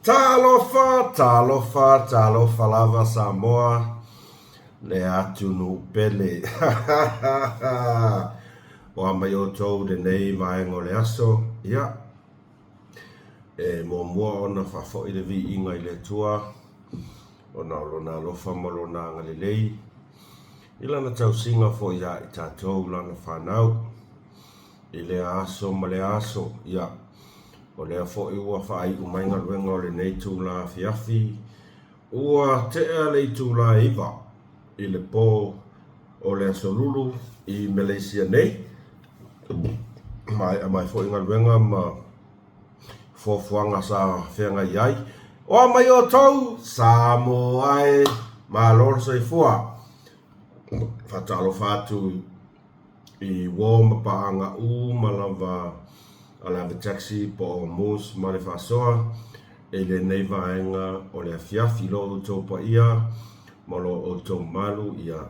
Talofa, talofa, talofa lava Samoa, le atunuu pele. Ua mai outou i lenei vaega o le aso, ia, e muamua ona faafoi le viiga i le Atua, ona o Lona alofa ma Lona agalelei, i Lana tausiga foi ia i tatou Lana fanau, i lea aso ma lea aso, ia, o lea foi ua faaiu mai galuega o lenei itula afiafi, ua tea le itula e 9 i le po o le Aso Lulu i Meleisia nei, maea mai foi galuega ma fuafuaga sa feagai ai. Oa mai outou, Samoa e, malo le soifua. Faatalofa atu i uo ma paaga uma lava a le ave taxi po o Moose ma le faasoa i lenei vaega o le afiafi. Lo outou paia ma lo outou malu ia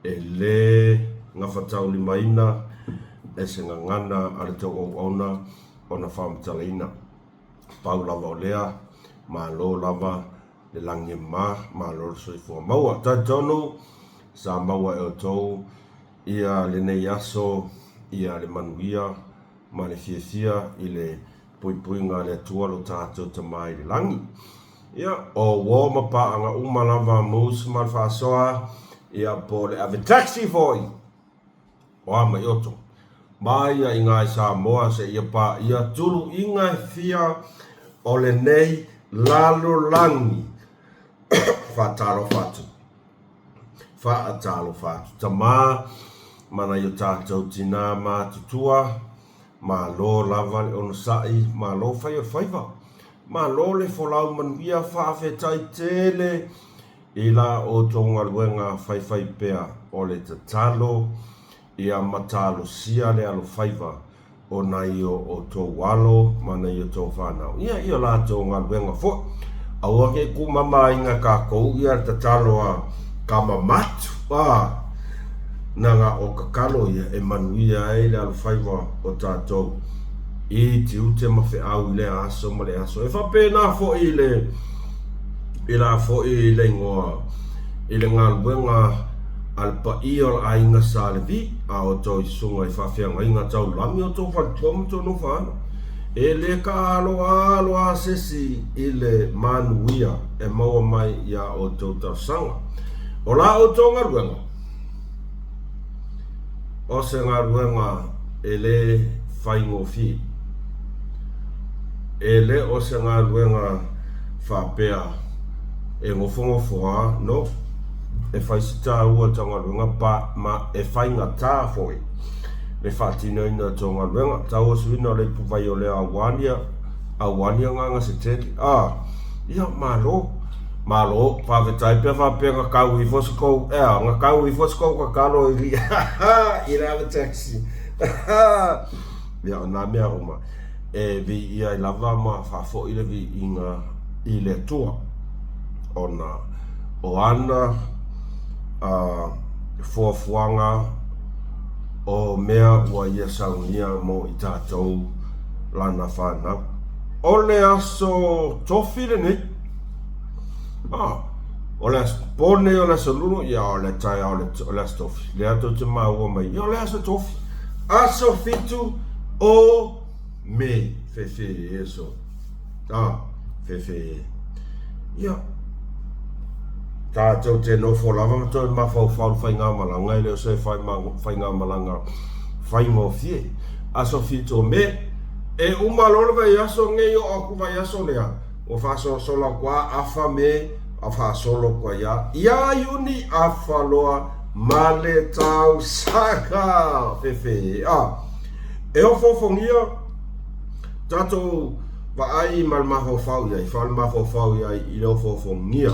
e lē gafataulimaina e se gagana a le tou auauna ona faamatalaina. Pau lava o lea, malo lava le lagi e mama, malo le soifua maua. Talitonu sa maua e outou ia lenei aso ia le manuia ma le fiafia i le puipuiga a le Atua lo tatou Tama i le lagi. Ia, o uo ma paaga uma lava Moose ma le faasoa, ia po o le ave taxi foi. O a mai oto. Mai ia i ngai Samoa seia paia tuluiga e fia o lenei lalolagi. Faatalofa atu. Faatalofa atu tama ma nai o tatou tina matutua, malo lava le onosai, malo fai o le faiva, malo le folau manuia, faafetai tele i la outou galuega faifaipea o le tatalo ia matalosia le alofaiva o nai o outou alo ma nai o outou fanau, ia, i o latou galuega foi. Aua ke kumamaina e kakou ia le tatalo a Kamamatu, a, na ga o tatalo ia e manuia ai le alofaiva o tatou i tiute ma feau i lea aso ma le aso. E faapena foi i le, i la foi i le igoa i le galuega a le paia o le aiga Sa Levi, a outou i susuga i faafeagaiga taulagi o outou faletua ma outou nofoaga. E le kaaloalo lava se isi i le manuia e maua mai iā outou talosaga. O la outou galuega, o se galuega e le faigofie. E le o se galuega faapea e nofonofo a, no. E fai si tāua i tau galuega pa, ma e faigata foi le faatinoina o tau galuega. Taua suina o le ipuvai o lea auania, auania gaga se tele. A, ia, malo. Malo, faafetai pea faapea na kau ifo se kou, ea, na kau ifo se kou tatalo i li, i le ave taxi. Ia, o nā mea uma e viia ai lava ma faafoi le viiga i le Atua, ona o ana fuafuaga o mea ua ia saunia mo i tatou lana fanau. O le aso tofi lenei. Ah, o le aso po nei o le aso lulu, ia o le taeao o le aso tofi. Lea tou te maua mai, ia o le aso tofi. Aso 7 o Me, fefe e so. Ah, fefe e. Ia, tātou te nofo lava ma toe mafaufau le faigamalaga e le o se faigamalaga faigofie. Aso 7 o Me, e uma loa le vaiaso nei oo atu vaiaso lea, ua faasolosolo atu a afa me a faasolo atu ai a ia Iuni afa loa ma le tausaga fefe a e ofoofogia tatou vaai ma le mafaufau i ai faalemafaufau i ai i le ofoofogia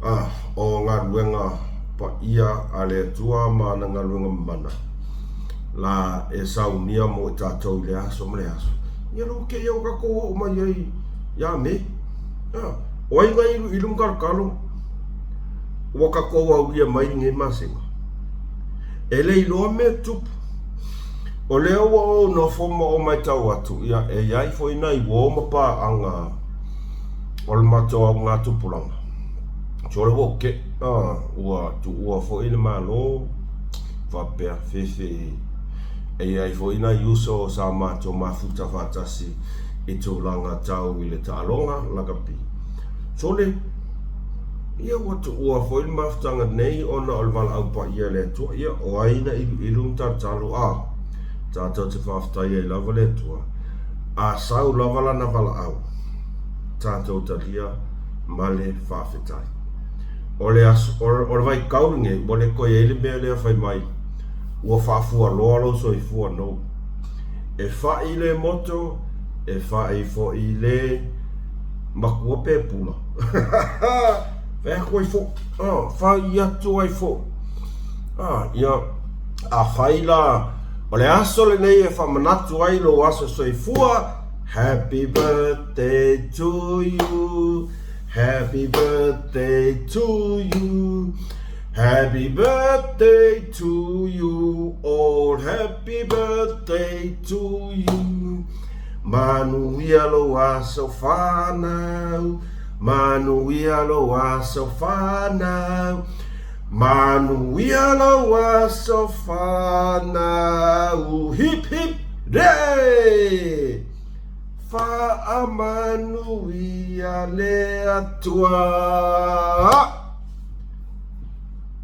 a o galuega paia a le Atua ma ana galuega mamana la e saunia mo i tatou i le aso ma le aso. Ia lo kēia ua tatou oo mai ai iā Me. A, o ai ngai iluilu ma talotalo ua tatou aulia mai lenei masina? E le iloa mea tupu. O lea ua ou nofo ma ou matau atu, ia e i ai foi nai uo ma paaga. O le matou augatupulaga, sole ua ou te'i, ua tuua foi le Malo, faapea, fefe e i ai foi nai uso sa matou mafuta faatasi i tulaga tau i le taaloga lakapi. Sole, ia ua tuua foi le mafutaga nei ona o le valaau paia a le Atua. Ia, o ai na iluilu ma talutalu, a, tatou te faafetai ai lava le Atua. A sau lava lana valaau, tatou talia ma le faafetai. O le aso, o le vaitau lenei, ua le toe i ai le mea lea fai mai, ua faafualoa lou soifua no. E fai le moto, e fai foi le matua pe pula. Fai atu ai foi, fai atu ai foi. Ia, afai la, o le aso lenei e faamanatu ai lou aso soifua, Happy birthday to you, happy birthday to you, happy birthday to you all, happy birthday to you. Manuia lou aso fanau, manuia lou aso fanau, Manuia lou aso fanau Hip hip re! Faamanuia le Atua!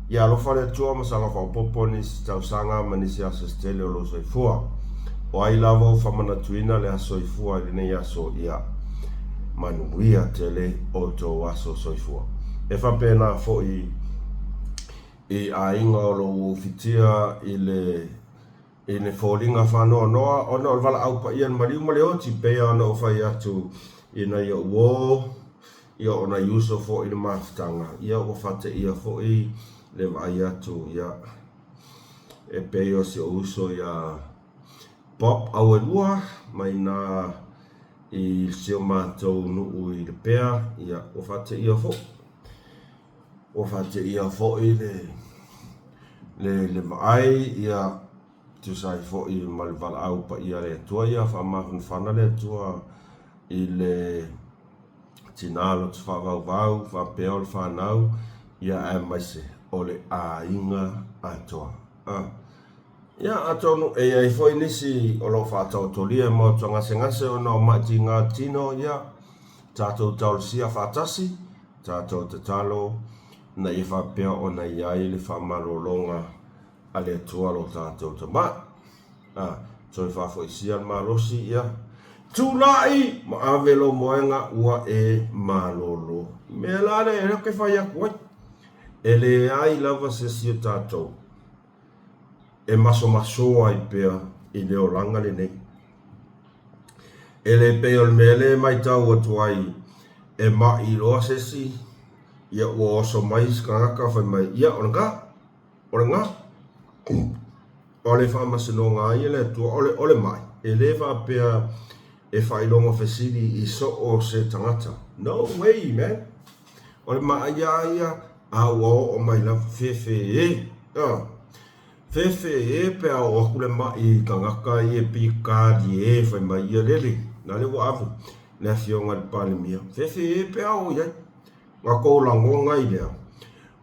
Ia alofa le Atua ma saga faaopoopo nisi tausaga ma nisi aso se tele o lou soifua. O ai lava ua faamanatuina le aso soifua i lenei aso, ia manuia tele outou aso soifua. E faapena foi i aiga o lo o ua ufitia i le i le foliga faanoanoa ona o le valaau paia i le maliu ma le oti, pei lava ona ou fai atu i nai ou uo, ia o nai uso foi i le mafutaga, ia ua faateia foi le vaai atu, ia e pei o si ou uso ia Bob Auelua mai na i si o matou nuu i Lepea, ia ua faateia foi. Ua faateia foi le le le vaai, ia tusa ai foi ma le valaau paia a le Atua, ia faamafanafana le Atua i le tina loto faavauvau faapea o le fanau, ia aemaise o le aiga atoa. A. Ia, atonu e i ai foi nisi o lo o faataotolia e maota gasegase ona o mai tiga tino, ia, tatou taolasia faatasi, tatou tatalo ina ia faapea ona i ai le faamalologa a le Atua lo tatou Tamai. A, toe faafoisia le malosi, ia, tulai ma ave lou moega ua e malolo. Mea la lea e ke fai atu ai, e leai lava se isi o tatou e masomaso ai pea i le olaga lenei. E le pei o le mea lea e matau atu ai e maʻi loa se isi, ia ua oso mai se tagata fai mai, ia o lena, o lena. O le faamasinoga a ia le Atua, o le, o le maʻi, e le faapea e faailoga fesili i so o se tagata. No way, man! O le maʻi lava ia, a ua oo mai lava, fefe e, a. Fefe e pe a oo atu le maʻi i tagata ia e pikali e fai mai ia lele, la le ua ave le afioga i le Palemia. Fefe e pe a oo i ai. Na tou lagona ai lea,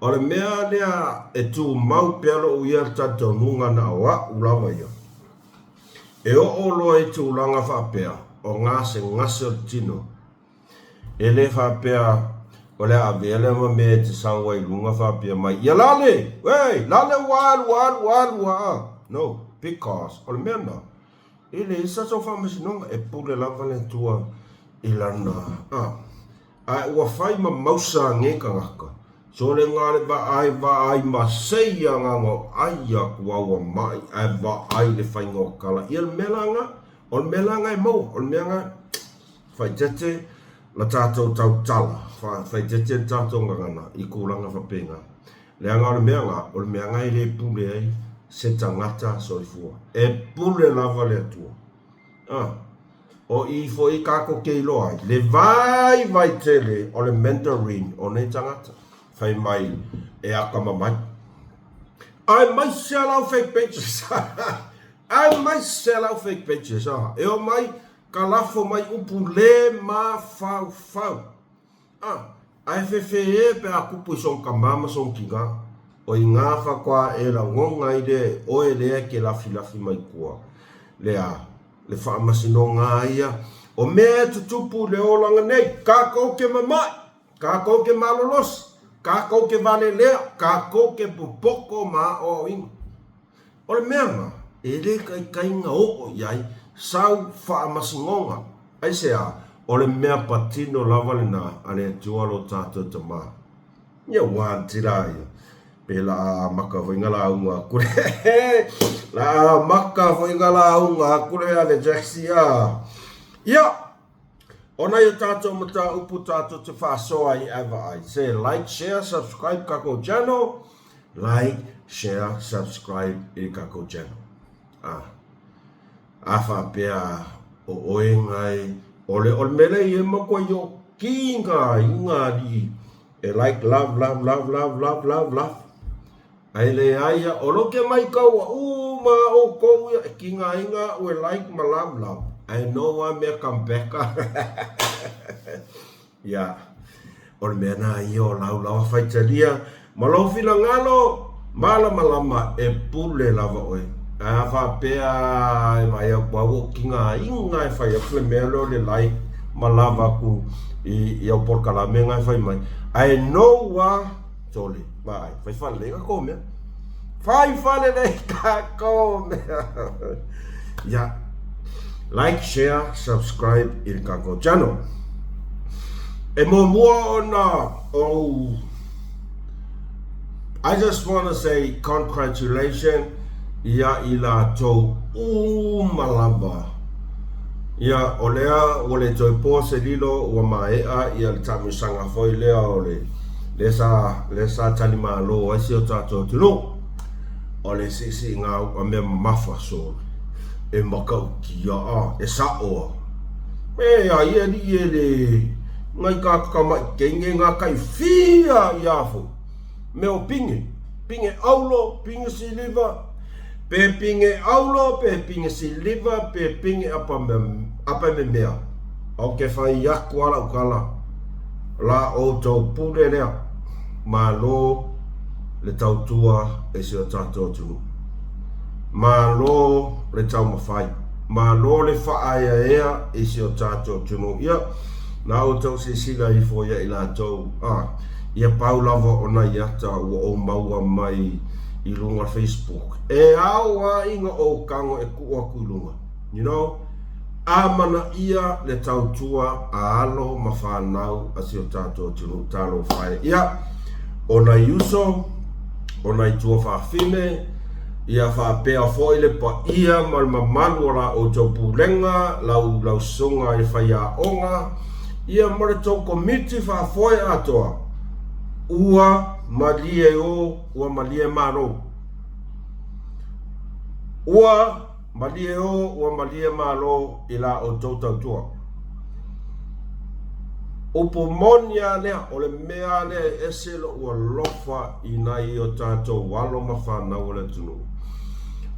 o le mea lea e tumau pea lou ia talitonuga na o a'u lava ia, e oo loa i tulaga faapea o gasegase o le tino, E le faapea o le a avea lea ma mea e te sau ai i luga faapea mai, ia lale! Hey! Lale ua alu, alu, alu, aa! No, because o le mea lena, e leai se tatou faamasinoga, e pule lava le Atua i Lana, a. Ae ua fai ma mausa nei tagata, sole na le vaai, vaai ma sei agaga o ai atu au ua mai, ae vaai le faiga o tala. Ia le mea la lena, o le mea la lena e maua, o le mea lena. Faaeteete la tatou tautala, faaeteete le tatou gagana i tulaga faapena. Leaga o le mea la, o le mea la e le pule ai se tagata soifua. E pule lava le Atua. A, o i foi tatou te iloa ai le vaivai tele o le mentoring o nei tagata fai mai e atamamai. Aemaise a lau fake pages. Aemaise a lau fake pages. E omai Ka lafo mai upu le mafaufau. A, ae fefe pe a kupu i song kama ma song kinga. O i ngā faatoa e lagona ai lea e oe lea e ke lafilafi mai tua. Lea, le faamasinoga a ia, o mea e tutupu i le olaga nei, kākou ke mamaʻi, kākou ke malolosi, kākou ke valelea, kākou ke popoko ma aʻoaʻoina. O le mea na, e le taitaiga oo i ai sau faamasinoga. Aisea? O le mea patino lava lena a le Atua lo tatou Tama. Ia ua anti la ia. Pe la a amaka foi nga lauga aku le. La a amaka foi nga lauga aku le ave Jaxi a. Ia! O nai o tatou mataupu tatou te faasoa ai ae vaai. Se like, share, subscribe kakou channel. Like, share, subscribe i le kakou channel. Ah. A faapea o oe ngai o le o le mea lea e matua i o ki ngā i ngā alii e like love love love love love love love. Ae leai ia, o lou ke maitau ua uma a outou ia e kigaina aʻu e like ma love love, ae no a mea come back a. Ia, o le mea na ia o lau lava faitalia ma lou finagalo malamalama e pule lava oe. Ae a faapea e vaai atu a ua ou kigaina e fai atu le mea lea o le like ma love atu i au polokalame na e fai mai, ae no a Sole, vaai, fai falelei ka mea. Fai falelei ka mea. Ya. Like, share, subscribe i le tatou channel. E muamua ona ou I just want to say congratulations ia i latou uma lava. Ia, o lea ua le toe po se lilo ua maea ia le taamilosaga foi lea o le lea sa, lea sa talimalo ai si o tatou atunuu. O le siisiiga u'a mea mamafa sole e matautia a, e sa'o a. E a ia alii e le ngai ka tamai teine nga kai fia ia foi. Mea o pinge, pinge aulo, pinge siliva, pe pinge aulo, pe pinge siliva, pe pinge apa apa me mea. O ke fai aku a lau tala, la outou pule lea, malo le tautua e si o tatou atunuu. Malo le taumafai, malo le faaeaea i si o tatou atunuu. Ia, na outou silasila ifo ia i latou, a, ia pau lava o nai ata ua ou maua mai i luga o le Facebook. E ao a ina ou tago e tuu atu i luga. You know? Amanaia le tautua a alo ma fanau a si o tatou atunuu talofa e. Ia, o nai uso, o nai tuafafine, ia faapea foi le paia ma le mamalu o la outou pulega, lau lau susuga i le faiaoga, ia ma le tou komiti faafoe atoa, ua malie o, ua malie malo. Ua Malie o, ua malie malo i la outou tautua. Upu moni a lea, o le mea a lea e ese loʻu alofa i nai o tatou alo ma fanau o le atunuu,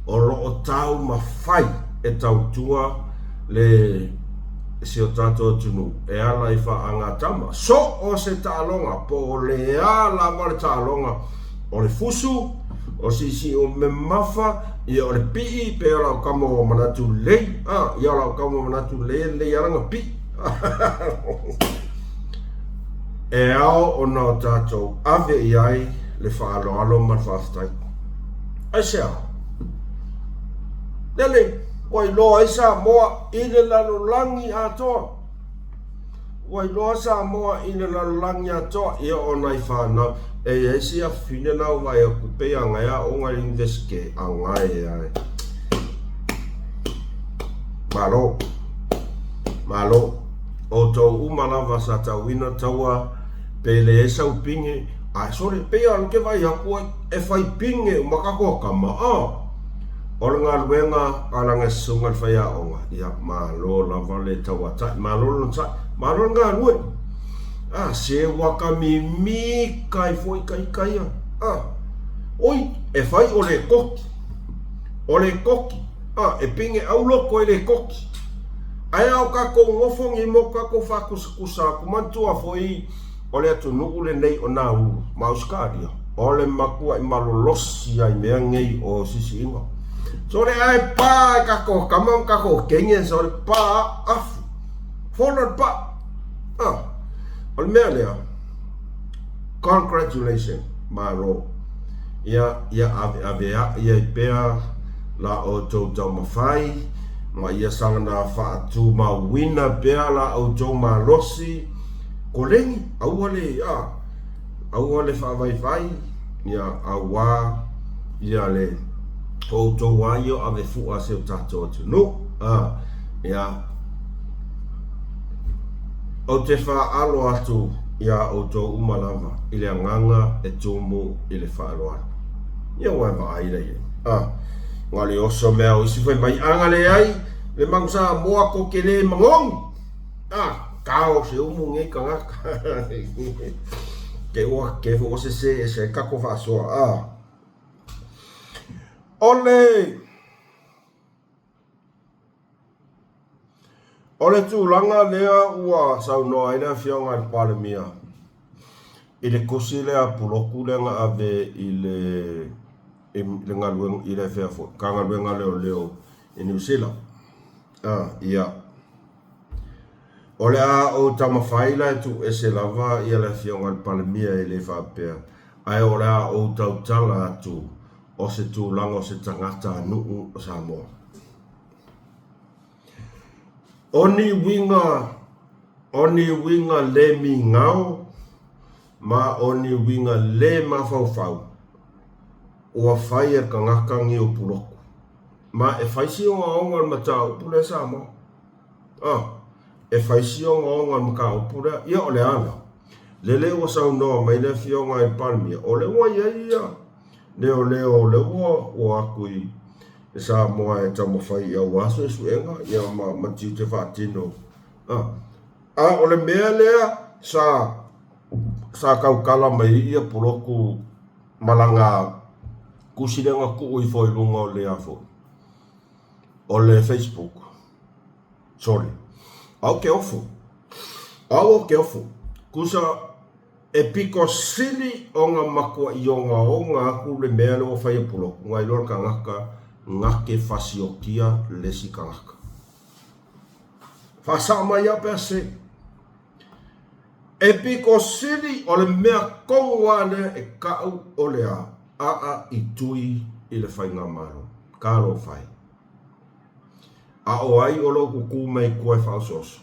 o lo o taumafai e tautua le si o tatou atunuu e ala i faagatama. So o se taaloga, po o le a lava le taaloga, o le fusu, o siisii o memafa, ia o le pii, pe o lau kama ua manatu lelei, a, ia o lau kama ua manatu lelei e lelei lava lana pii. E ao ona o tatou ave i ai le faaaloalo ma le faafetai. Aisea? Lele, ua iloa ai Samoa i le lalolagi atoa. Ua iloa Samoa i le lalolagi atoa, ia o nai fanau. E i ai si afafine na ou vaai atu pei a gae aoga i le Universite, a gae ae. Malo. Malo. Outou uma lava sa tauina taua pe leai sau pine, ae sole, pei a ke vaai atu ai, e fai pine uma tatou tama, a. O le galuega a lana susuga i le faiaoga, ia, malo lava le tauatai, malo le onosai, malo le galue. A, se ua ka mimika ai foi ka ika ia. A, oi, e fai o le koki, o le koki, a, e pine auloko e le koki. Ae a o tatou nofo nei ma o tatou faakusakusa atu, manatua foi. O le atunuu lenei o Nauru ma Ausetalia, o le matuaʻi malolosi a i mea nei o sisiiga. Sole ae pa e tatou tama ma tatou teine sole pa afu. Fono le pa. Ah, o le mea lea, congratulations, malo. Ia, ia aveaveaʻi ai pea la outou taumafai, ma ia saga faatumauina pea la outou malosi, Koleni, aua le, a, aua le faavaivai, ia, auā, ia le, outou a ia o ave fua se o tatou atunuu, a, ia, ou te faaalo atu iā outou uma lava i le agaga e tumu i le faaaloalo. Ia ua e vaai la i ai, a, na le oso mea o isi fai mai, a na leai le manu Samoa ko te le manogi, a, Kao se umu nei tagata. Ke ua ke fo se se se ka ko faasoa a. O le O le tulaga lea ua saunoa ai le Afioga i le Palemia i le tusi lea puloku lea na ave i le i le galuega i le fea foi Matagaluega a Leoleo i Niu Sila. A, ia. O le a ou taumafai la e tuuese lava ia le Afioga i le Palemia e le faapea, ae o le a ou tautala atu o se tulaga o se tagatanuu o Samoa. O ni uiga, o ni uiga le migao ma o ni uiga le mafaufau ua fai e le tagata niu puloku. Ma e fai si ogaoga o le mataupu lea Samoa. A, e fai si ogaoga o le mataupu lea. Ia o le a la? Lele ua saunoa mai le Afioga i le Palemia, o lea ua i ai ia leoleo o lea ua o atu i Samoa e taumafai aua suesuega ia ma, ma tiute faatino. A, a o le mea lea sa, sa tautala mai ai ia Pulotu ma lana tusi lea na tuu ifo i luga o le a foi, o le Facebook. Sorry. Au ke ofo. Au o ke ofo. Kusa e piko sili ona matuaʻi ogaoga aku le mea lea ua fai e Pulotu nai lo le tagata na ke fasiokia le isi tagata. Faasao mai au pe a se. E piko sili o le mea tonu lava lea e kau o le a aa i tui i le faigamalo. Talofa e. A o ai o lo o tutū mai tua e faaosooso?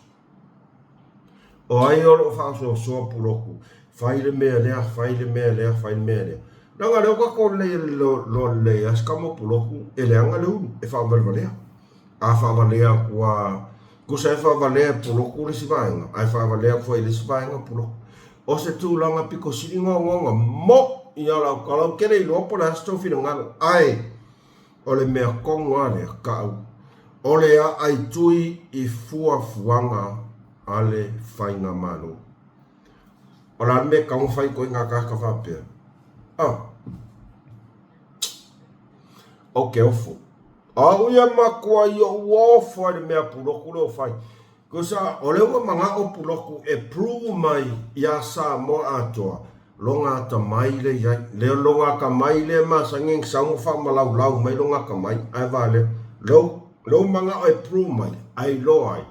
O ai o lo o faaosoosoa Pulotu, fai le mea lea, fai le mea lea, fai le mea lea. Leaga lea ua tatou lelei loa lelei lava si tama o Pulotu e leaga le ulu, e faavalevalea. A faavalea atu lava, tusa e faavalea e Pulotu le isi vaega, ae faavalea atu foi e le isi vaega Pulotu. O se tulaga pito sili ona ogaoga moʻi lava lau tala, ou te le iloa po o le a se tou finagalo, ae o le mea tonu lava lea, kau, o le aai tui i fuafuaga a le Faigamalo. O le a le mea e tatau ona fai i ituaiga tagata faapea? Ah! Ou te ofo. Au ia matuai ou ofo ai i le mea pulotu lea ua fai. Tusa, o lea ua manao Pulotu e prove mai iā Samoa atoa lona atamai lea i ai. Le lona atamai lea e masani ona sau ma faamalaulau mai lona atamai, ae valea. Lea ua manao e prove mai, a iloa ai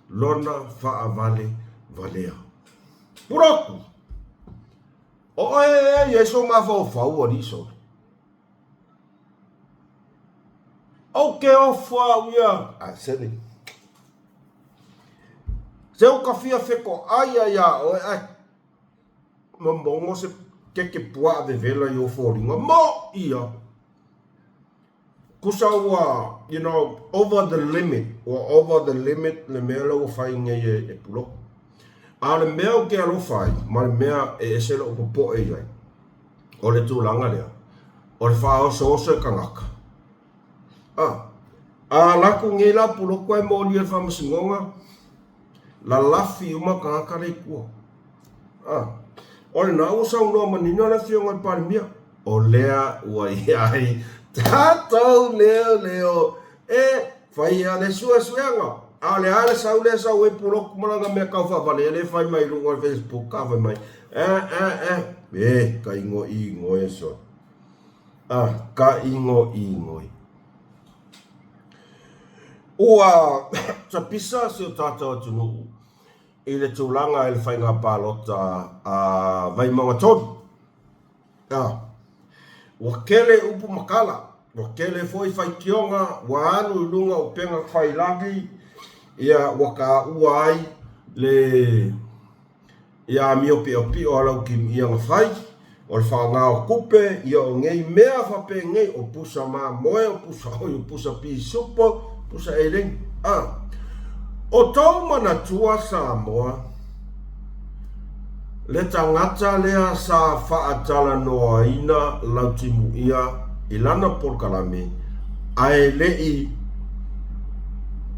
lona faavalevalea. Pulotu! O oe e i ai sou mafaufau, alii sole. Ou te ofo au ia. Ae sene. Se u ka fia fetoʻai a iā ʻoe ae momono se keke puaʻa vevela i ou foliga. Moʻi ia. Kusa ua, you know, over the limit. Ua over the limit le mea lea ua fai nei e, e Puloku. A o le mea ou te alofa ai, ma le mea e ese loʻu popoʻe i ai, o le tulaga lea, o le faaosooso e tagata. A, a alu atu nei la Puloku ae molia i le faamasinoga, lalafi uma tagata la i tua. A, o lena ua saunoa manino le Afioga i le Palemia, o lea ua i ai tatou leoleo e faia le suesuega. A o le a le sau lea sau ai puloku ma lana mea tau faavalea lea e fai mai i luga o le Facebook a fai mai, eh, eh, eh, e, ka igoigo e sole. A, ka igoigo e. Ua tapisa si o tatou atunuu i le tulaga i le faiga palota a Vaimauga 3. A, ua tele upu ma tala, ua tele foi faitioga ua alu i luga o upega tafailagi, ia ua taua ai le Ia amio piopio a lau kimiia na fai, o le faaaoga o tupe, ia o nei mea faapenei, o pusa mamoe, o pusa oi, o pusa pisupo, pusa eleni, a. O tou manatua Samoa, le tagata lea sa faatalanoaina lau timuia i lana polokalame ae le i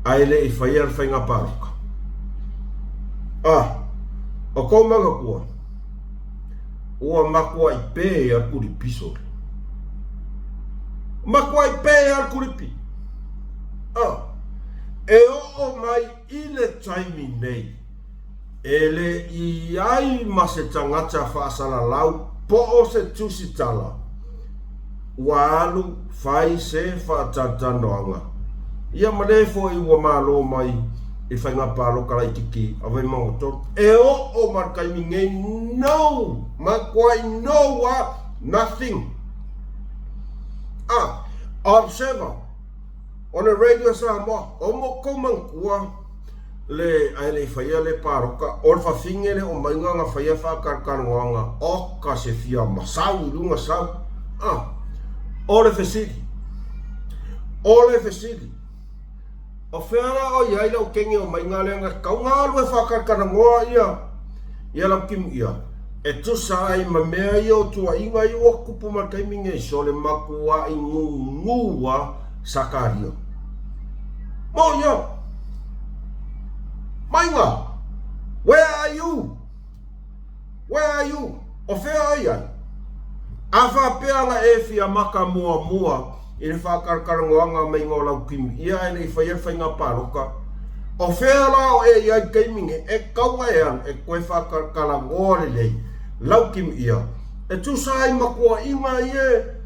ae le i faia le faiga palota. A, o kou manatua, ua matuai pē a le kulipi sole. Matuai pē a le kulipi. A, e oo mai i le taimi nei, E le i ai ma se tagata faasalalau po o se tusitala ua alu fai se faatalatalanoaga ia ma le foi ua malo mai i faiga palota laititi a Vaimauga 3. E oo ma le taimi nei, no! Matuai no a nothing! A, observer o le Radio Samoa, o mo kou manatua le ae le i faia le palota, o le fafine le omaiga na faia faatalatalanoaga, oka se fia masau i luga sau. A, o le fesili, o le fesili, o fea la o i ai lau kene omaiga lea na tatau na alu e faatalatalanoa ia, ia lau timuia, e tusa ai ma mea ia o tuuaiga ia ua tupu ma le taimi nei, sole matuai nūnū a Sakaria. Mo ia! Maiga! Where are you? Where are you? O fea ai ai? A faapea la e fia maka muamua i le faatalatalanoaga maiga o lau kimi ia ae le i faia le faiga palota, o fea la o e i ai i le taimi nei e tatau ona e alu e toe faatalatalanoa lelei lau kimi ia e tusa ai ma tuuaiga ia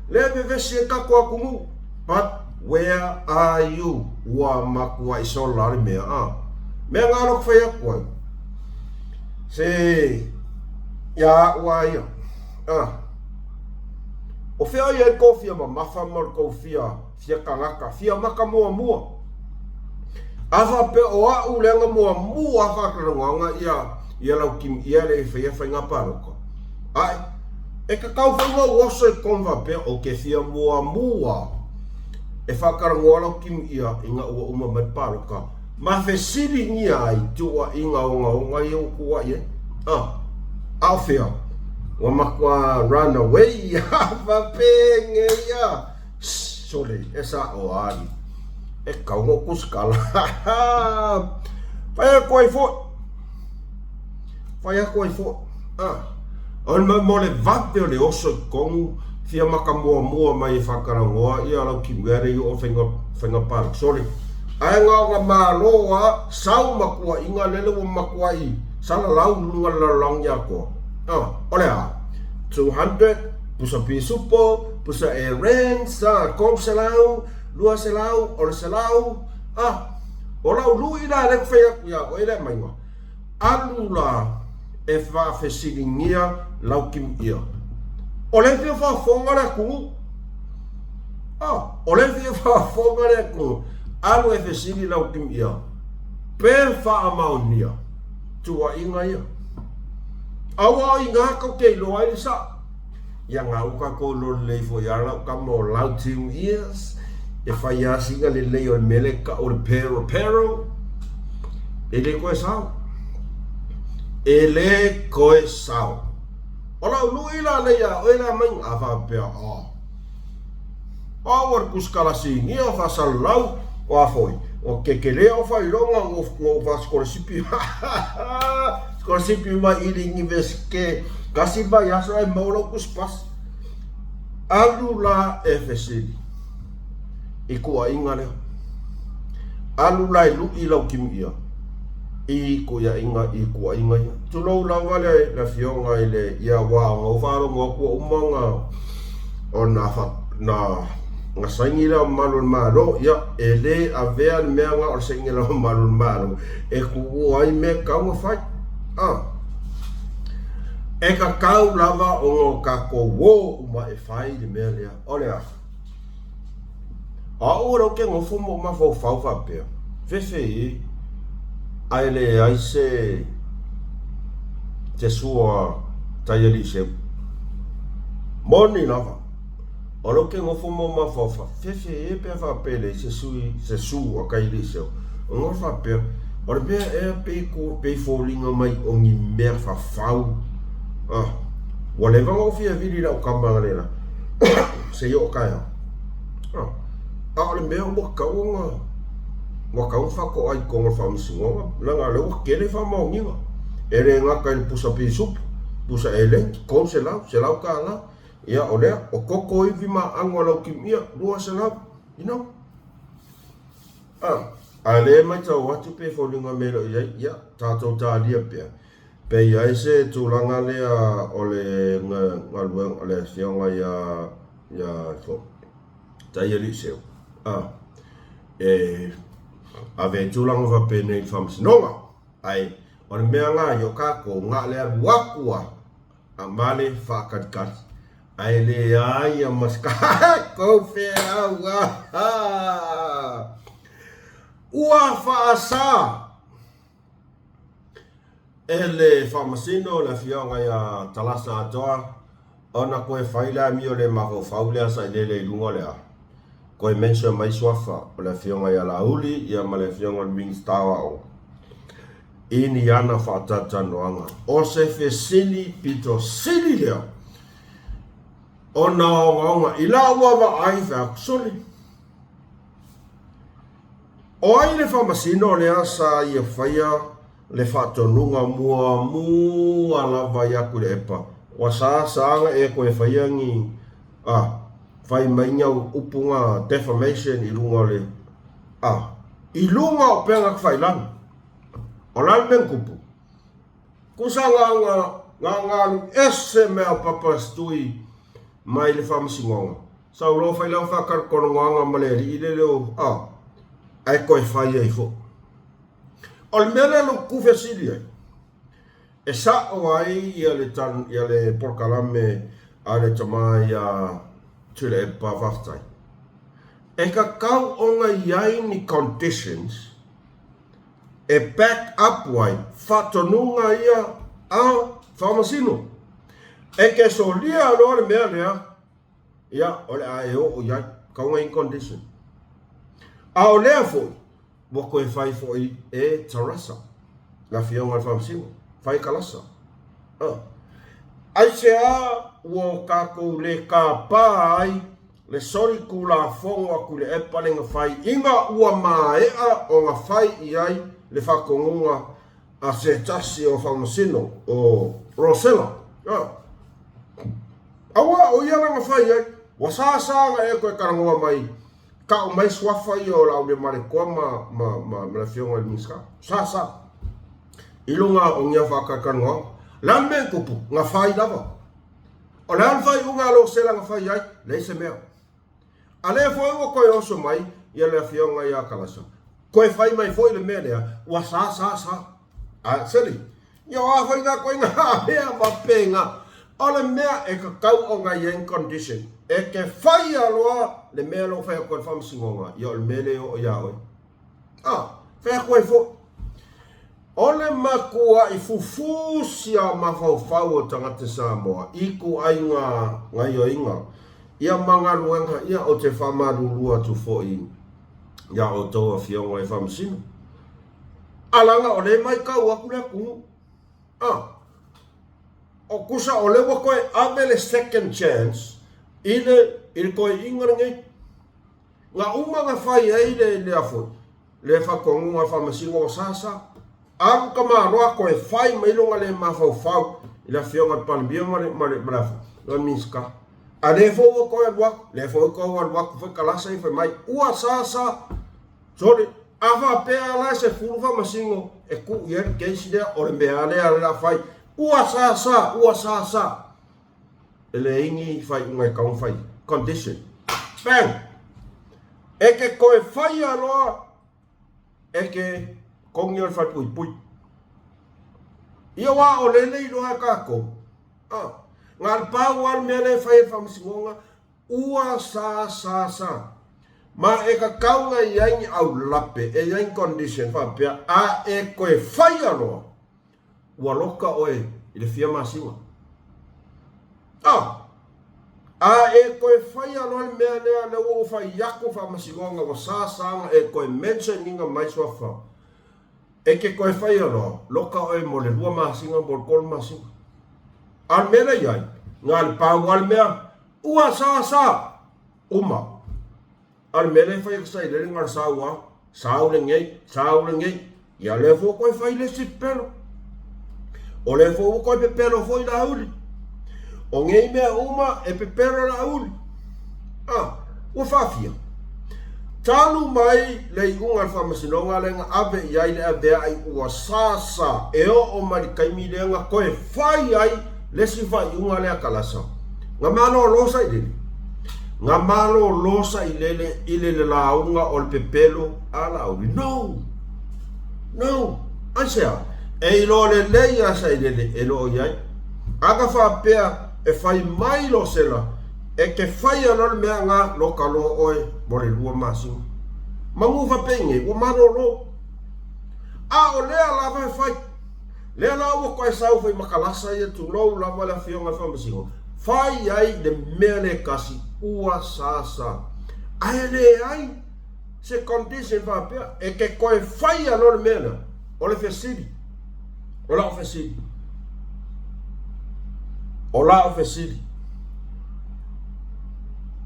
lea e vevesi ai tatou atunuu? But where are you? Ua matuai sola le mea a. Mea nga loku fai atu ai. Se ia a'u a ia. A. O fea ia i kou fia mamafa ma le kou fia fia tagata, fia maka muamua. A faapea o a'u lea na muamua a faatalanoaga ia ia lau kimi ia le i faia faiga palota. Ae, e tatau foi ona ou oso i totonu faapea ou te fia muamua e faatalanoa lau kimi ia ina ua uma mai le palota ma fesiligia ai tuuaiga ogaoga ia ua tuuai ai. Ah, a o fea? Ua matua run away ia faapenei Sole, e sa'o ali. E kau ona ou kusikala. Fai atu ai foi. Fai atu ai foi. Ah. O le mo le vave o le oso i totonu, fia maka muamua mai e faatalanoa ia lau kimea lea i oo faiga, faiga palota. Sole, ae na ona malo a, sau ma tuuaiga lele ua matuai salalau i luga o le lalolagi atoa. Ah, o le a? 200, pusa pisupo, pusa errands, ah, 300, 200, o le 100, ah, o lau lui la lea ku fai atu iā oe lea maiga, alu la e faafesiligia lau kimuia. O lea fia faafofoga le atunuu. Ah, o lea fia faafofoga le atunuu. Alu e fesili lau kimuia. Pe faamaonia tuuaiga ia. Aua o i ina tou te iloa ai le sao. Ia nga ua tatou iloa lelei foi a lau tama o lau team ears e fai a sina lelei o le mea lea e tau o le pero pero e le toe sao. E le toe sao. O lau lui la lea ia oe la mai a faapea a. A ua le kusikalasinia faasalalau o a foi. Ua kekelea o faailoga ua ua faasikolasipi. Sikolasipi mai i le Iunivesite tasi vaiaso ae maua lau tusipasi. Alu la e fesili i tuuaiga lea. Alu la e lu'i lau kimiia i kuiaiga i kuaiga ia. Tulou lava le le afioga i le ia aua ona ou faalogo atu ua uma ona ona fa na na saini le Ao Mamalu o le Malo, ia e le avea le mea na o le saini a le Ao Mamalu o le Malo e tuua ai mea e tatau ona fai. A. E tatau lava ona o tatou o uma e fai le mea lea. O le a? O au o lea ou te nofo ma ou mafaufau faapea, fefe e, ae leai se se sua Taialiiseu. Moni lava, o lea ou te nofo ma ou mafaufau, fefe e pe a faapea e leai se sui se su a Taialiiseu. Ona ou faapea, o le mea ea pei pei foliga mai o ni mea fafau. Ah, ua leva ona ou fia vili i lau tama analeila se i oo taeao. Ah, a o le mea ua tatau ona ua tatau ona faatoa i totonu o le faamasinoga, leaga o lea ua tele faamaoniga. E le gata i le pusa pisupo, pusa eleni, $300, $100, ia o lea, o koko ivi ma aano a lau kimia, $200, you know. Ah, a o lea e matau atu pe foliga mai e le o i ai, ia, tatou talia pea. Pe i ai se tulaga lea o le galuega o le afioga ia ia fo Taialiiseu a e ave ai tulaga faapenei i le faamasinoga. Ae o le mea lena ia o tatou na o le alu atu lava a male faatalitali ae leai a ma se tatou feau ua faasa. E le Faamasino le Afioga ia Talasa Atoa ona toe fai le amio le mafaufau lea sa i lele i luga o le a toe mention mai suafa o le Afioga ia Laauli ia ma le Afioga i le Minisita o Aoga i ni ana faatalatalanoaga. O se fesili pito sili lea ona ogaoga i lau vaavaai fai atu, Sole! O ai le faamasino lea sa ia faia le faatonuga muamua lava ia Tuilaepa? Ua sa sa na e toe faia ni a fai mai ni au upu na defamation i luga o le a i luga o upega tafailagi. O le a le mea na tupu? Tusa na na na na alu ese mai au papa se tui mai le faamasinoga. Sau loa fai lau faatalatalanoaga ma le alii lele o a ae toe fai ai foi. O le mea lea na ou fesili ai, e sao ai ia le ia le polokalame a le tama ia Tuilaepa Faafetai. E tatau ona i ai ni conditions e back up ai faatonuga ia a Faamasino. E te solia loa le mea lea, ia, o le a e oo i ai, kau ngai condition. A o lea foi, ua toe fai foi e Tarasa, le afioga i le Faamasino, fai Kalasa. Ah. Aisea ua o tatou le tapa ai le solitulafono a Tuilaepa le na fai ina ua maea ona fai i ai le faatonuga a se tasi o Faamasino o Rosella. Ah. Aua o ia lana fai ai, ua sa sa na e toe talanoa mai, tau mai suafa ia o Laauliamaletoa ma, ma, ma, ma le afioga i le Minisita. Sa sa. I luga o nia faatalatalanoaga. Le a le mea e tupu? Na fai lava. O le a le faaiuga a Rosella na fai ai? Leai se mea. A lea foi ua toe oso mai ia le afioga ia Kalasa, toe fai mai foi le mea lea, ua sa sa sa. A, seli, ia o a foi ngā koinga mea faapena. O le mea e tatau ona i ai ni condition, e te faia loa le mea lea ua fai atu e le Faamasinoga, ia o le mea lea e oo iā oe. A, fai atu ai foi. O le matuaʻi fufusi a mafaufau o tagata Samoa i ituaiga gaioiga ia ma galuega ia ou te faamalulu atu foi iā outou afioga i Faamasino. A laga o lea e maitau atu le atunuu. A, o tusa o lea ua toe ave le second chance i le i le toeaina lenei. Na uma na fai ai le lea foi, le faatonuga faamasino o Sasa, alu tamaloa toe fai mai lona le mafaufau i le afioga i le Palemia ma le, ma le, ma le, ma le Minisita. A lea foi ua toe alu atu, lea foi ua toe alu atu foi Kalasa ia fai mai, ua Sasa, sole. A faapea la e 10 faamasino e tuu i ai le case lea, o le mea lava lea o le a fai, ua sa sa, ua sa sa. E leai ni faaiuga e tatau ona fai. Condition. Bang! E te toe faia loa e te togi o le falepuipui. Ia aua o lele iloa e tatou, a, na o le pau lava le mea lea e fai e le faamasinoga, ua sa sa sa. Ma e tatau ona i ai ni aulape, e i ai ni condition faapea, a e toe faia loa, ua loka oe i le fia masina. A! A e toe faia loa le mea lea, lea ua ou fai atu faamasinoga ua sa sa ona e toe mention ina mai suafa. E te toe faia loa, loka oe mo le 2 masina mo le 3 masina. A o le mea lea i ai, na o le pau lava le mea, ua sa sa, uma. A o le mea lea e fai e Sailele na o le sau lava, sau lenei, sau lenei. Ia lea foi ua toe fai le isi pepelo. O lea foi ua toe pepelo foi Laauli. O nei mea uma e pepelo Laauli. A, ua faafia. Talu mai le iuga a le faamasinoga lea na ave i ai le aveai ua sa sa e oo mai le taimi lea na toe fai ai le isi faaiuga lea a Kalasa. Na malolo Sailele. Na malolo Sailele i le lauga o le pepelo a Laauli. No! No! Aisea? E iloa lelei a Sailele e le o i ai. A na faapea e fai mai Losela e te faia loa le mea na loka loa oe mo le 2 masina. Manu faapea i nei, ua malolo. A o lea lava e fai. Lea la ua toe sau foi ma kalasa ia tulou lava le afioga i le faamasino, fai ai le mea lea e tasi ua sa sa. Ae leai se condition faapea e te toe faia loa le mea lea. O le fesili, o lau fesili, o lau fesili,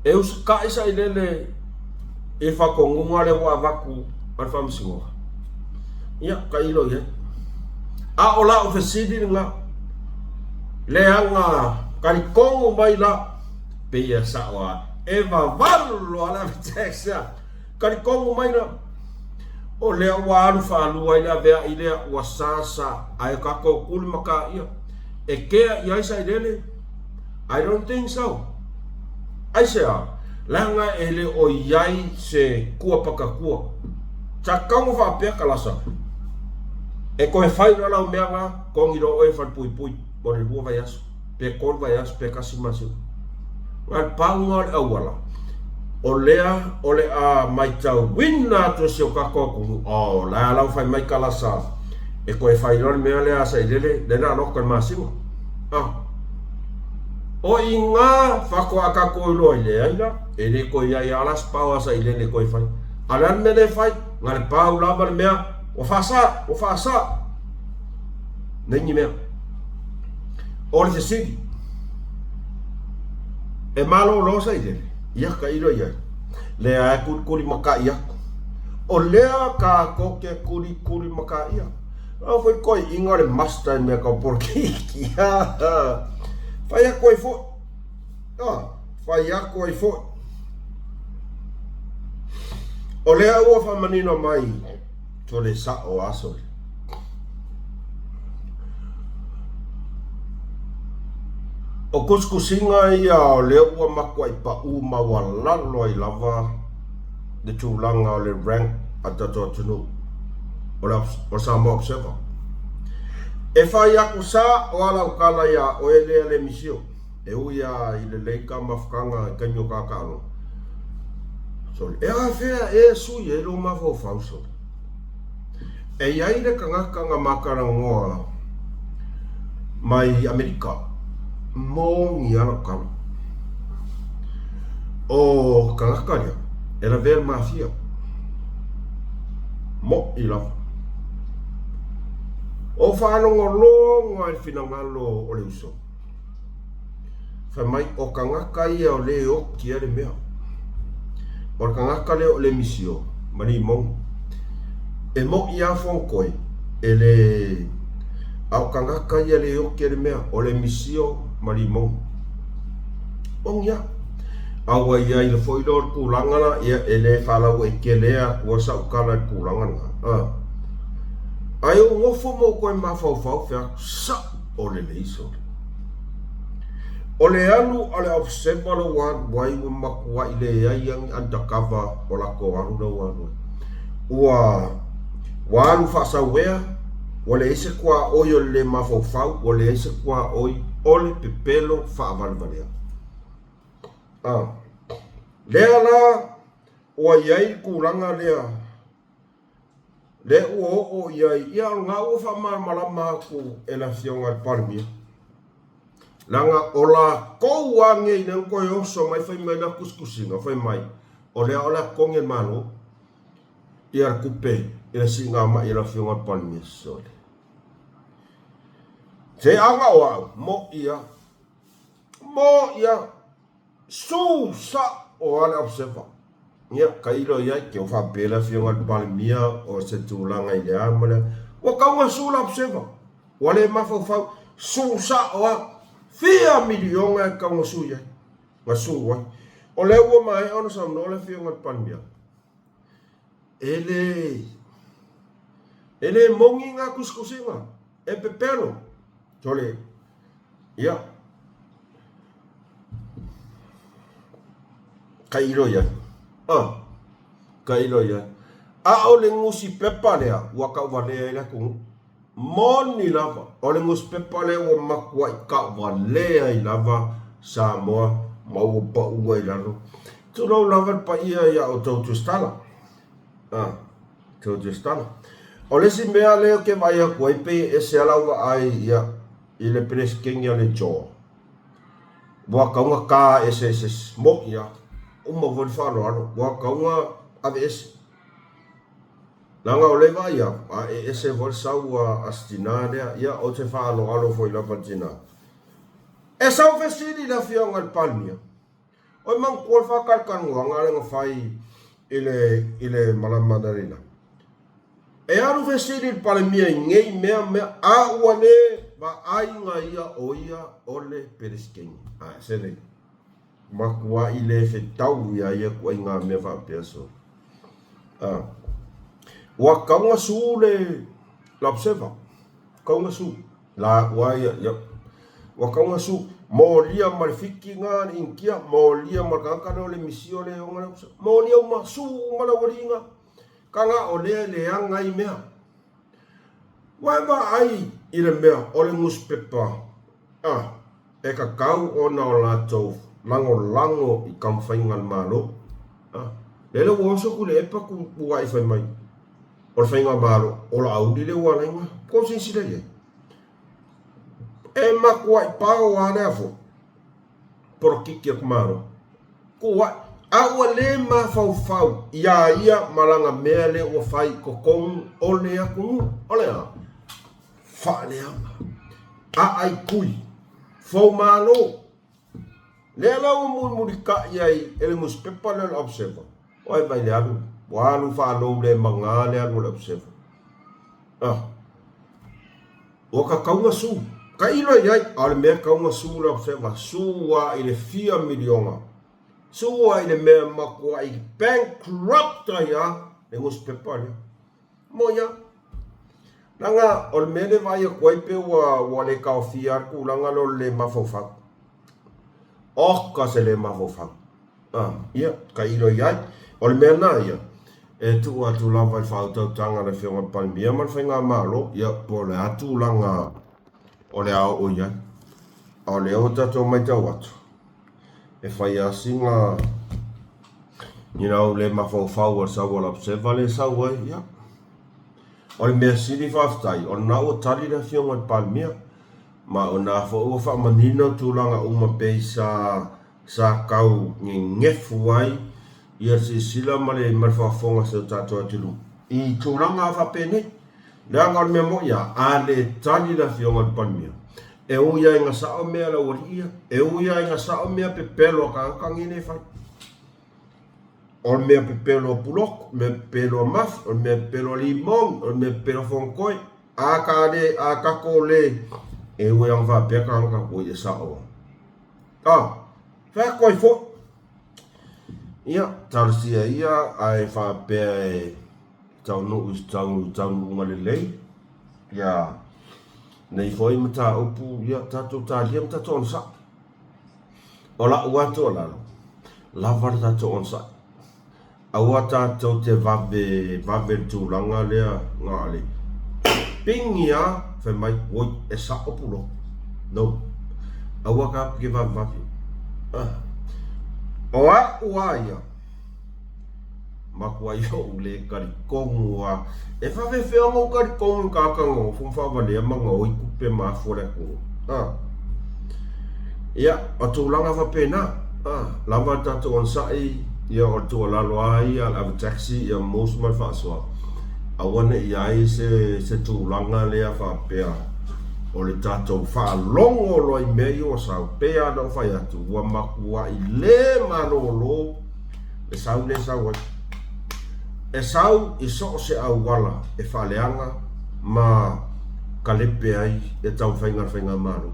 e usukai sailele i le faatonuga lea ua avatu a le faamasinoga? Ia, tailo i ai. A o lau fesili lena, leaga talitonu mai la, pei e sao lava, e vavalo lava le ave tax lea. Talitonu mai la, o lea ua alu faalua ai le aveai lea, ua sa sa, ae tatou tuli mataia. E kea i ai sailele? I don't think so. Aisea? Leaga e le o i ai se kuapakatua. Sa tatau ona faapea Kalasa, E toe fai loa lau mea na, togi loa oe e falepuipui mo le 2 vaiaso, pe 3 vaiaso, pe 1 masina. Na o le pau lena o le auala, o lea o le a maitauina atu e si o tatou atunuu, oh, la e la ua fai mai Kalasa, e toe fai loa le mea lea a Sailele, lea o le a loka i le masina. Ah. O i ina faatoa tatou iloa ai, leai la, e le toe i ai lava la se pao a Sailele e toe fai. A o le a le mea lea e fai? Na o le pau lava le mea, ua faasa, ua faasa. Nei ni mea. O le fesili, e malolo Sailele? Ia, tailo i ai. Lea e kulikulimataʻi atu. O lea tatou te kulikulimataʻi atu. Ao foi toeaiina o le master i mea tau polokiki. Fai atu ai foi. Ah, fai atu ai foi. O lea ua faamanino mai sole sao a sole. O kusikusiga ia o lea ua matuai paʻu maualalo ai lava le tulaga o le rank a le tatou atunuu o le Samoa Observer. E fai atu sa o a lau tala iā oe lea le misio, e ui a i lelei ka mafutaga i taimi o ka taaloga. Sole, e afea e sui ai lou mafaufau sole. E i ai le tagata na matalanoa mai Amerika, moni a lau tala. O tagata lea, e lavea le mafia. Moʻi lava. O faalogologo ai le finagalo o le uso. Fai mai, o tagata ia o lea e oti ai le mea. O le tagata lea o le misio ma limoni. E moʻi lava fonotoe, e le... A o tagata ia lea e oti ai le mea, o le misio ma limoni. Moni lava. A ua i ai foi lea o le tulaga la, ia e le faalauaitele atua sau tala i le tulaga lena. A. Ae ou nofo ma ou toe mafaufau fai atu, Sao lelei sole. O le alu a le Observer lea ua alu ai ua matuai leai lava ni undercover o latou alu lea ua alu ai. Ua ua alu faasauea, ua leai se tuaoi o le le mafaufau, ua leai se tuaoi o le pepelo faavalevalea. A. Lea la ua i ai le tulaga lea, lea ua oo i ai, ia o lena ua faamalamalama atu e le Afioga i le Palemia, leaga o latou lava nei lea na toe oso mai fai mai lea tusitusiga, fai mai, o lea o le a totogi e le Malo ia le tupe i le siigamai a le Afioga i le Palemia. Sole. Se aga o au, mo'i lava. Mo ia su sa'o a le observer. Ia, tailo i ai, te o faapea le Afioga i le Palemia o se tulaga i le a ma le a. Ua tau na su le observer. Ua le mafaufau, su sa'o a. Fia miliona e tau na su i ai, na su ai. O lea ua maea ona saunoa le Afioga i le Palemia, e le, e le moni na tusitusiga, e pepelo. Sole, ia, tailo i ai. Ah, tailo i ai. A o le nusipepa lea ua tauvalea ai le atunuu. Moni lava, o le nusipepa lea ua matuai tauvalea ai lava Samoa ma ua pau ai i lalo. Tulou lava le paia ia outou Tusitala. Ah, outou Tusitala. O le isi mea lea ou te vaai atu ai pei e ese lava lau vaai ia i le Peresetene a le Joa. Ua tatau ona ta ese e se isi. Moni lava. Uma foi le faaaloalo. Ua tatau ona aveese. Leaga o lea e vaai atu, a e ese foi le sau a si tina lea. Ia, ou te faaaloalo foi lava i le tina. E sau fesili le Afioga i le Palemia, Oi manatua le faatalatalanoaga lea na fai i le, i le malama analeila? E alu fesili i le Palemia i nei mea mea, a ua le vaaiga ia o ia o le Peresetene. A se lei. Matuai le fetau ia ia ituaiga mea faapea sole. A. Ua tatau ona su le Observer. Tatau ona su. La ua ia, ia. Ua tatau ona su. Molia ma le Fiti na le Initia, molia ma le tagata lea o le misio le ona le Observer. Molia uma, su uma le aualii na. Tala o lea e leaga ai mea. Ua e vaai i le mea o le nusipepa a e tatau ona o latou lagolago i taumafaiga a le Malo. A lele ua oso Tuilaepa tuuai fai mai o le faigamalo o Laauli lea ua ala ai ona tou silasila i ai. E matuai pao lava lea foi polokiki a le Malo. Tuuai, a ua le mafaufau iā ia ma lana mea lea ua fai i totonu o le atunuu, o le a? Faaleaga, aai tui, foumalo. Lea la ua mulimulitai ai e le nusipepa lea o le Observer, oi mai le alu, ua alu faalou le maga le alu o le Observer. Ah. Ua tatau ona su. Tailo i ai, a o le mea e tatau ona su le Observer, su lava i le fia miliona. Su lava i le mea e matuai bankrupt ai lava le nusipepa lea. Moni lava. Leaga o le mea lea e vaai atu ai pei ua, ua le taofia lava le tulaga lea o le le mafaufau. Oka se le mafaufau. A, ia, tailo i ai. O le mea lena ia, e tuu atu lava i le faautautaga a le Afioga i le Palemia ma le Faigamalo, ia, po o le a tulaga o le a oo i ai. A o lea ua tatou matau atu, e fai lava sina you know, le mafaufau o le sau o le observer lea e sau ai, ia. O le mea sili faafetai, o lena ua tali le Afioga i le Palemia, ma o lena foi ua faamanino tulaga uma pei sa sa tau nenefu ai ia silasila ma le ma le faafofoga a si o tatou atunuu i tulaga faapenei. Leaga o le mea moni lava, a le tali le Afioga i le Palemia, e ui lava ina sao mea a le aualii ia, e ui lava ina sao mea pepelo a tagata nei lea e fai. O le mea pepelo a Puloku, o le mea pepelo a Mafi, o le mea pepelo a Limoni, o le mea pepelo a Fonotoe, a ta le, a tatou le, e ui lava ina faapea tagata, oi e sao lava. A, fai atu ai foi. Ia, talosia ia ae faapea e taunuu i se taunuuga lelei, ia, nei foi mataupu, ia, tatou talia ma tatou onosai. O la'u lava tuualalo, lava le tatou onosai. Aua tatou te vave vave i le tulaga lea na o le pigi lava fai mai, oi, e sa'o pulou. No. Aua tatou te vavevave. O a'u lava ia, matuai ou le talitonu lava. E faapefea ona ou talitonu i tagata nonofo ma faavalea ma gaoi tupe ma afu a le atunuu? A. Ia, o tulaga faapena. A, lava le tatou onosai, ia o le tuualalo lava ia a le ave taxi, ia mos ma le faasoa, aua ne i i ai se, se tulaga lea faapea o le tatou faalogo loa i mea ia ua sau, pei lava ona ou fai atu, ua matuai le malolo le sau lea e sau ai. E sau i so o se auala e faaleaga ma kalepe ai le taumafaiga a le Faigamalo.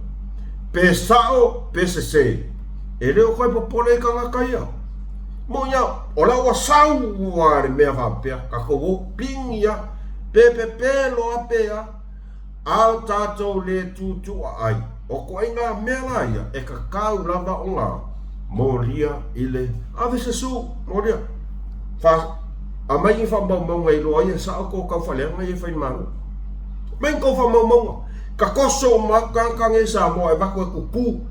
Pe sao pe sese, e le o toe popole i tagata ia. Moni au, o la ua sau lava le mea faapea, tatou o, pigi lava, pe pepelo lava pe a. A o tatou le tuutuua ai, o ituaiga mea la ia e tatau lava ona molia i le ave se su, molia. Fa, aumai ni faamaumauga e iloa ai e sao tou taufaaleaga ia e fai i le Malo. Aumai ni tou faamaumauga. Tatoso uma atu tagata nei i Samoa e avatu e tutu.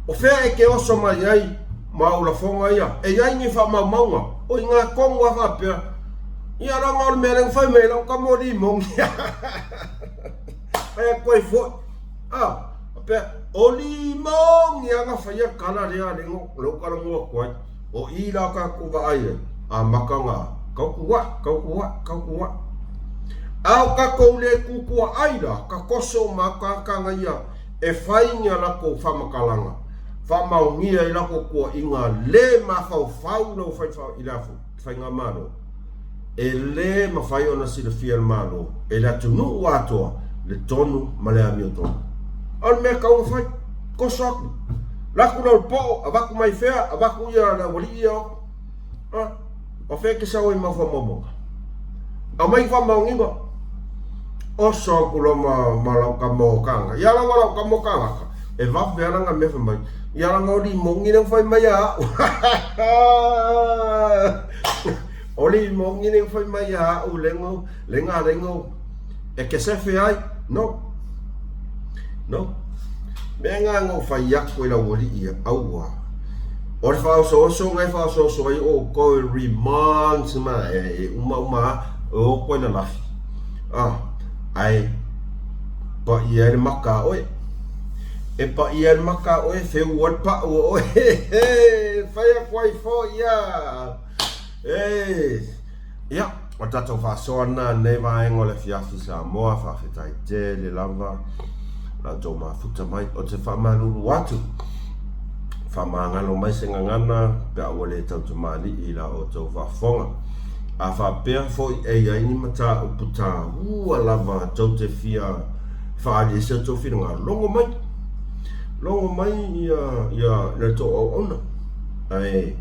O fea e te oso mai ai ma au lafoga ia? E i ai ni faamaumauga? O i ina tonu lava faapea. Ia leaga o le mea lea na fai mai ai lau tama o limoni. Fai atu ai foi. Ah, faapea, o limoni lava na faia le tala lea lea na ou talanoa atu ai. O i la tatou vaai ai, amata ona tautua'i, tautua'i, tautua'i. A o tatou le tutuaai la, tatoso uma atu tagata ia e fai ni a latou faamatalaga, faamaonia ai latou tuuaiga le mafaufau lau fai i le Faigamalo, e le mafai ona silafia e le Malo, e le atunuu atoa, le tonu ma le amiotonu. O le mea e tatau ona fai, toso atu, alu atu lau poo, avatu mai fea, avatu ia le aualii ia o. A, o fea e te sau ai ma faamaumauga? Aumai faamaoniga. Oso atu loa ma, ma lau tama o Kanaka. Ia lava lau tama o Kanaka, e vave lava lana mea fai mai. Ia lana o limoni lea ua fai mai ia au. O limoni lea ua fai mai ia au lengo, lenga lengo. E ke sefe ai? No. No. Mea nga na ou fai atu i lau alii ia, aua. O le faaosooso na e faaosooso ai outou e remonds ma e uma uma lava, e o atu ai lalafi. Ah, ae paia ai le maka a oe. E paia ai le maka a oe, feu ai le pau a oe. Fai atu ai foi ia. E, ia, o le tatou faasoa lena i lenei vaega o le afiafi Samoa, faafetai tele lava la outou mafuta mai. Ou te faamalulu atu, faamagalo mai se gagana pe a ua le tautamalii i la outou faafofoga. A faapea foi e i ai ni mataupu taua lava tou te fia faaali ai se tou finagalo, logo mai, logo mai ia, ia le tou auauna. Ae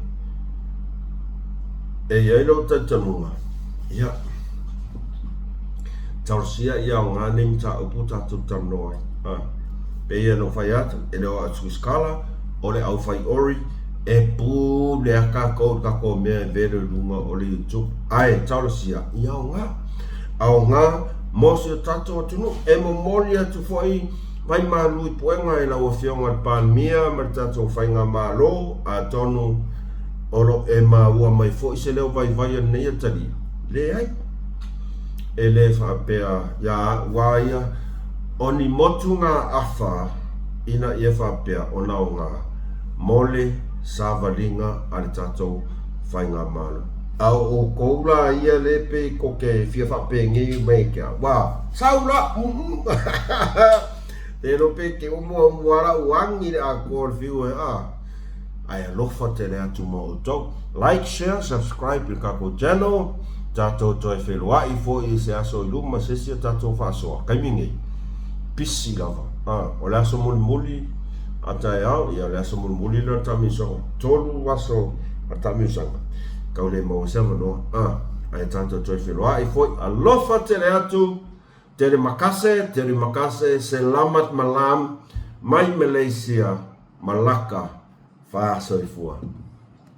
e i ai lou talitonuga, ia, talosia ia aoga nei mataupu tatou talanoa ai. A, pei ona ou fai atu, e le o au tuisikala, o le aufai ori, e pule lava tatou i le tatou mea e velo i luga o le YouTube. Ae talosia ia aoga, aoga mo si o tatou atunuu. E momoli atu foi vaimalu i puega i lau Afioga i le Palemia ma le tatou Faigamalo, atonu o lo o e maua mai foi se leo vaivai o lenei atalii. Leai, e le faapea ia au lava ia, o ni motugaafa ina ia faapea ona aoga mo le savaliga a le tatou Faigamalo. A o outou la ia le pei tou te fia faapenei mai ia te au, ua sau la, Te iloa pe te omo mua la u agi le atoa o le fiu e a. Ae alofa tele atu mo outou. Like, share, subscribe i le tatou channel. Tatou toe feiloai foi i se aso i luma se isi a tatou faasoa. Taimi nei, pisi lava. A, o le aso mulimuli a taeao, ia o le aso mulimuli lea o le taamilosaga. 3 aso. Ma le taamilosaga, tau le maua se avanoa, a, ae tatou toe feloai foi. Alofa tele atu, terima kasih, terima kasih, selamat malam, mai Malaysia, Malaka, faasoifua.